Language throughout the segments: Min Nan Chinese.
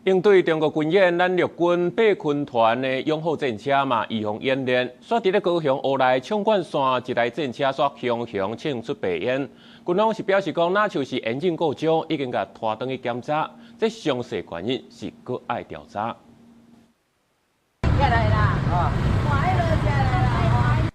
應對中國軍演，咱陸軍八軍團的勇虎戰車嘛，移防演練。煞佇咧高雄烏來縱貫線，一台戰車煞雄雄衝出白煙。軍方是表示講，若像是引擎故障，已經共拖轉去檢查，這詳細原因是閣愛調查。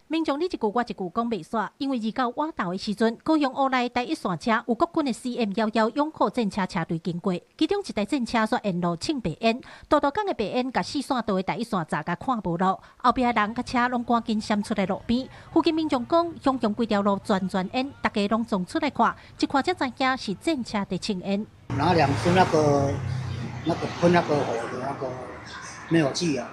民眾你一句我一句講袂煞，因為二九倚晝的時陣，高雄烏來台一線遮有國軍的 CM 幺幺勇虎戰車車隊經過，其中一台戰車煞沿路衝白煙，大大管的白煙共四線道的台一線閘共看無路，後壁人佮車攏趕緊閃出來路邊。附近民眾講，雄雄規條路全全煙，大家攏衝出來看，一看才知影是戰車佇衝煙。拿兩支那個噴那個火的那個滅火器啊，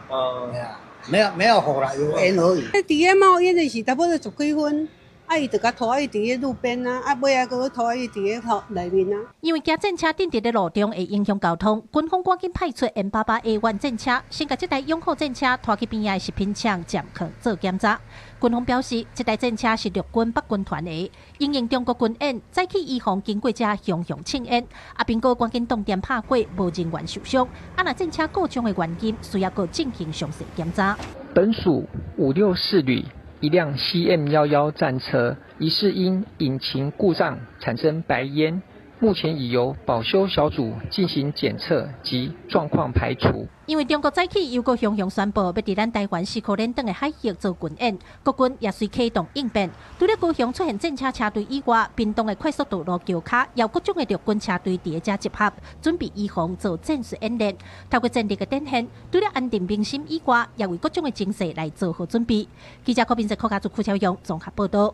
對啊。沒有沒有火啦，有煙而已。佇咧冒煙的是差不多十幾分，啊，伊就共拖去佇咧路邊啊，啊，尾仔閣拖去佇咧頭內面啊。因為驚戰車停佇咧路中會影響交通，軍方趕緊派出 M88A1 戰車，先共這台勇虎戰車拖去邊仔的食品廠暫囥做檢查。軍方表示，這台戰車是陸軍八軍團的，因應中國軍演，早起移防經過遮雄雄衝煙，啊，蘋果趕緊斷電拍火，無人員受傷。啊，若戰車故障的原因，需要閣進行詳細檢查。本署564旅一輛 CM11戰車疑似因引擎故障產生白煙，目前已由保修小組進行檢測及狀況排除。因為中國早起又閣雄雄宣布欲佇咱台灣四箍連轉的海域做軍演，國軍也隨啟動應變。除了高雄出現戰車車隊以外，屏東的快速道路橋跤也有各種的陸軍車隊佇咧遮集合，準備移防做戰術演練。透過戰力的展現，除了安定民心以外，也為各種的情勢來做好準備。記者柯斌哲、柯家族、邱超勇綜合報道。